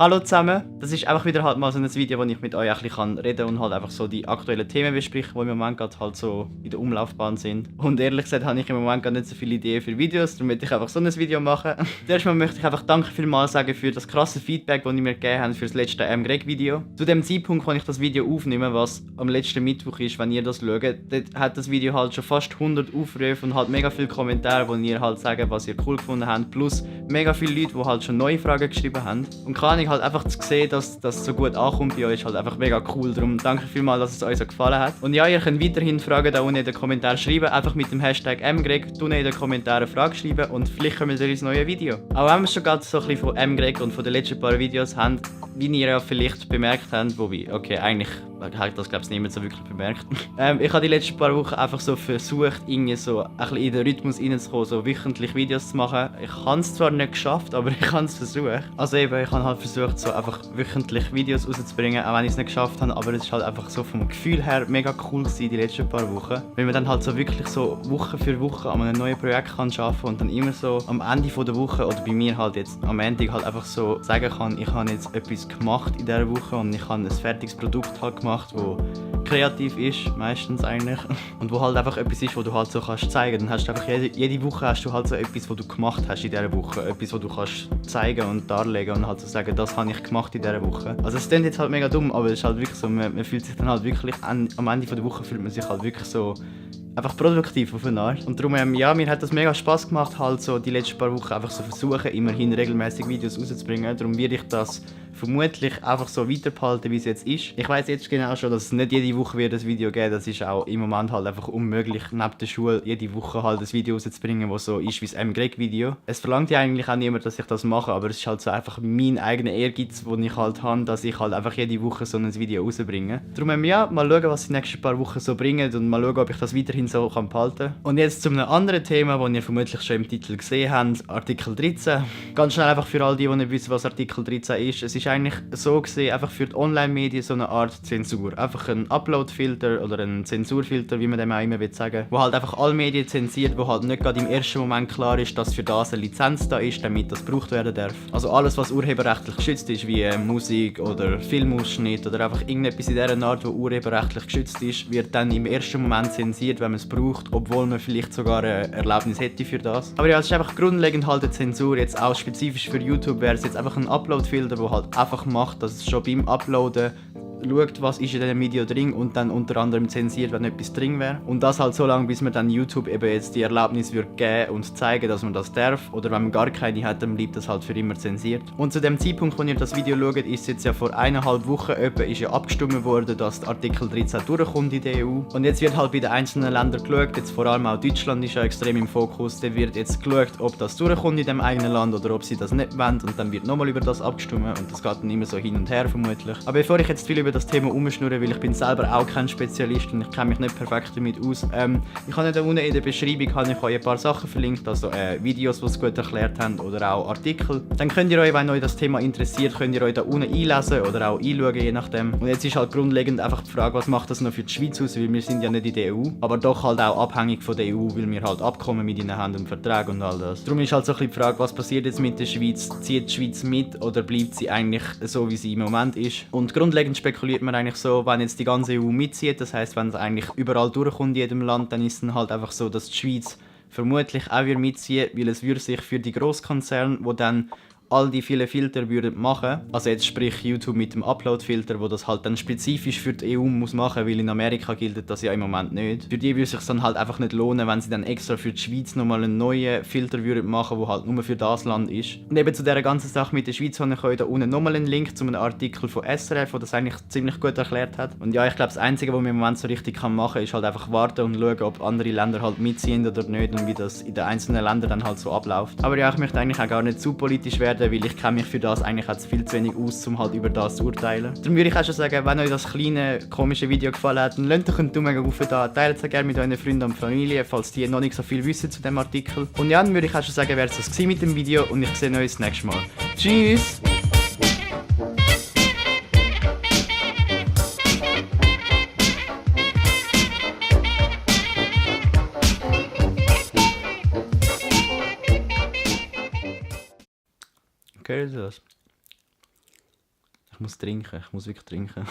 Hallo zusammen, das ist einfach wieder halt mal so ein Video, wo ich mit euch ein bisschen reden kann und halt einfach so die aktuellen Themen besprechen, die im Moment gerade halt so in der Umlaufbahn sind. Und ehrlich gesagt habe ich im Moment gar nicht so viele Ideen für Videos, darum möchte ich einfach so ein Video machen. Zuerst mal möchte ich einfach danke vielmals sagen für das krasse Feedback, das ihr mir gegeben habt für das letzte Greg-Video. Zu dem Zeitpunkt, wo ich das Video aufnehme, was am letzten Mittwoch ist, wenn ihr das schaut, dort hat das Video halt schon fast 100 Aufrufe und halt mega viele Kommentare, wo ihr halt sagen, was ihr cool gefunden habt, plus mega viele Leute, die halt schon neue Fragen geschrieben haben. Und kann ich halt einfach zu sehen, dass das so gut ankommt bei euch, ist halt einfach mega cool. Darum danke vielmals, dass es euch so gefallen hat. Und ja, ihr könnt weiterhin Fragen da unten in den Kommentaren schreiben, einfach mit dem Hashtag mgreg, in den Kommentaren Fragen schreiben und vielleicht kommen wir ins neue Video. Aber wenn wir schon gerade so ein bisschen von mgreg und von den letzten paar Videos haben, wie ihr ja vielleicht bemerkt habt, wobei, okay, eigentlich hat das glaube ich niemand so wirklich bemerkt. Ich habe die letzten paar Wochen einfach so versucht, irgendwie so ein bisschen in den Rhythmus reinzukommen, so wöchentlich Videos zu machen. Ich habe es zwar nicht geschafft, aber ich habe es versucht. Also eben, ich habe halt versucht, so einfach wöchentlich Videos rauszubringen, auch wenn ich es nicht geschafft habe, aber es ist halt einfach so vom Gefühl her mega cool gewesen, die letzten paar Wochen. Weil man dann halt so wirklich so Woche für Woche an einem neuen Projekt kann arbeiten und dann immer so am Ende der Woche oder bei mir halt jetzt am Ende halt einfach so sagen kann, ich habe jetzt etwas gemacht in dieser Woche und ich habe ein fertiges Produkt halt gemacht, wo kreativ ist, meistens eigentlich. Und wo halt einfach etwas ist, wo du halt so kannst zeigen. Dann hast du einfach jede Woche hast du halt so etwas, was du gemacht hast in dieser Woche. Etwas, was du kannst zeigen und darlegen und halt so sagen, das habe ich gemacht in dieser Woche. Also es klingt jetzt halt mega dumm, aber es ist halt wirklich so, man fühlt sich dann halt wirklich, am Ende der Woche fühlt man sich halt wirklich so einfach produktiv auf eine Art. Und darum, ja, mir hat das mega Spass gemacht, halt so die letzten paar Wochen einfach so versuchen, immerhin regelmäßig Videos rauszubringen. Darum werde ich das vermutlich einfach so weiterbehalten, wie es jetzt ist. Ich weiß jetzt genau schon, dass es nicht jede Woche wird ein Video geben. Das ist auch im Moment halt einfach unmöglich, neben der Schule jede Woche halt ein Video rauszubringen, das so ist wie das Greg-Video. Es verlangt ja eigentlich auch niemand, dass ich das mache, aber es ist halt so einfach mein eigener Ehrgeiz, den ich halt habe, dass ich halt einfach jede Woche so ein Video rausbringe. Darum, ja, mal schauen, was die nächsten paar Wochen so bringen und mal schauen, ob ich das weiterhin so behalten kann. Und jetzt zu einem anderen Thema, das ihr vermutlich schon im Titel gesehen habt, Artikel 13. Ganz schnell einfach für all die nicht wissen, was Artikel 13 ist. Es ist eigentlich so gesehen einfach für die Online-Medien so eine Art Zensur. Einfach ein Upload-Filter oder ein Zensurfilter, wie man dem auch immer sagen will, wo halt einfach alle Medien zensiert, wo halt nicht gerade im ersten Moment klar ist, dass für das eine Lizenz da ist, damit das gebraucht werden darf. Also alles, was urheberrechtlich geschützt ist, wie Musik oder Filmausschnitt oder einfach irgendetwas in dieser Art, wo urheberrechtlich geschützt ist, wird dann im ersten Moment zensiert, wenn man es braucht, obwohl man vielleicht sogar eine Erlaubnis hätte für das. Aber ja, es ist einfach grundlegend halt eine Zensur. Jetzt auch spezifisch für YouTube wäre es jetzt einfach ein Upload-Filter, der halt einfach macht, dass es schon beim Uploaden schaut, was ist in diesem Video drin und dann unter anderem zensiert, wenn etwas drin wäre. Und das halt so lange, bis man dann YouTube eben jetzt die Erlaubnis wird geben und zeigen, dass man das darf. Oder wenn man gar keine hat, dann bleibt das halt für immer zensiert. Und zu dem Zeitpunkt, wo ihr das Video schaut, ist jetzt ja vor 1,5 Wochen etwa ist ja abgestimmt worden, dass Artikel 13 durchkommt in der EU. Und jetzt wird halt bei den einzelnen Ländern geschaut, jetzt vor allem auch Deutschland ist ja extrem im Fokus, da wird jetzt geschaut, ob das durchkommt in dem eigenen Land oder ob sie das nicht wollen. Und dann wird nochmal über das abgestimmt und das geht dann immer so hin und her vermutlich. Aber bevor ich jetzt viel über das Thema umschnurren, weil ich bin selber auch kein Spezialist und ich kenne mich nicht perfekt damit aus. Ich habe da unten in der Beschreibung habe ich euch ein paar Sachen verlinkt, also Videos, die es gut erklärt haben oder auch Artikel. Dann könnt ihr euch, wenn euch das Thema interessiert, könnt ihr euch da unten einlesen oder auch einschauen, je nachdem. Und jetzt ist halt grundlegend einfach die Frage, was macht das noch für die Schweiz aus, weil wir sind ja nicht in der EU, aber doch halt auch abhängig von der EU, weil wir halt Abkommen mit ihnen haben und Verträge und all das. Darum ist halt so ein bisschen die Frage, was passiert jetzt mit der Schweiz? Zieht die Schweiz mit oder bleibt sie eigentlich so, wie sie im Moment ist? Und grundlegend spekuliert man eigentlich so, wenn jetzt die ganze EU mitzieht, das heisst, wenn es eigentlich überall durchkommt in jedem Land, dann ist es dann halt einfach so, dass die Schweiz vermutlich auch wieder mitzieht, weil es würde sich für die Grosskonzerne, die dann all die vielen Filter würden machen. Also jetzt sprich YouTube mit dem Upload-Filter, wo das halt dann spezifisch für die EU muss machen, weil in Amerika gilt das ja im Moment nicht. Für die würde es sich dann halt einfach nicht lohnen, wenn sie dann extra für die Schweiz nochmal einen neuen Filter würden machen, der halt nur für das Land ist. Und eben zu dieser ganzen Sache mit der Schweiz habe ich euch da unten nochmal einen Link zu einem Artikel von SRF, der das eigentlich ziemlich gut erklärt hat. Und ja, ich glaube, das Einzige, was man im Moment so richtig machen kann, ist halt einfach warten und schauen, ob andere Länder halt mitziehen oder nicht und wie das in den einzelnen Ländern dann halt so abläuft. Aber ja, ich möchte eigentlich auch gar nicht zu politisch werden, weil ich kenne mich für das eigentlich auch viel zu wenig aus, um halt über das zu urteilen. Darum würde ich auch schon sagen, wenn euch das kleine, komische Video gefallen hat, dann lasst doch einen Daumen rauf da, teilt es gerne mit euren Freunden und Familie, falls die noch nicht so viel wissen zu dem Artikel. Und ja, dann würde ich auch schon sagen, wäre es das mit dem Video und ich sehe euch das nächste Mal. Tschüss! Okay, das. Ich muss trinken, ich muss wirklich trinken.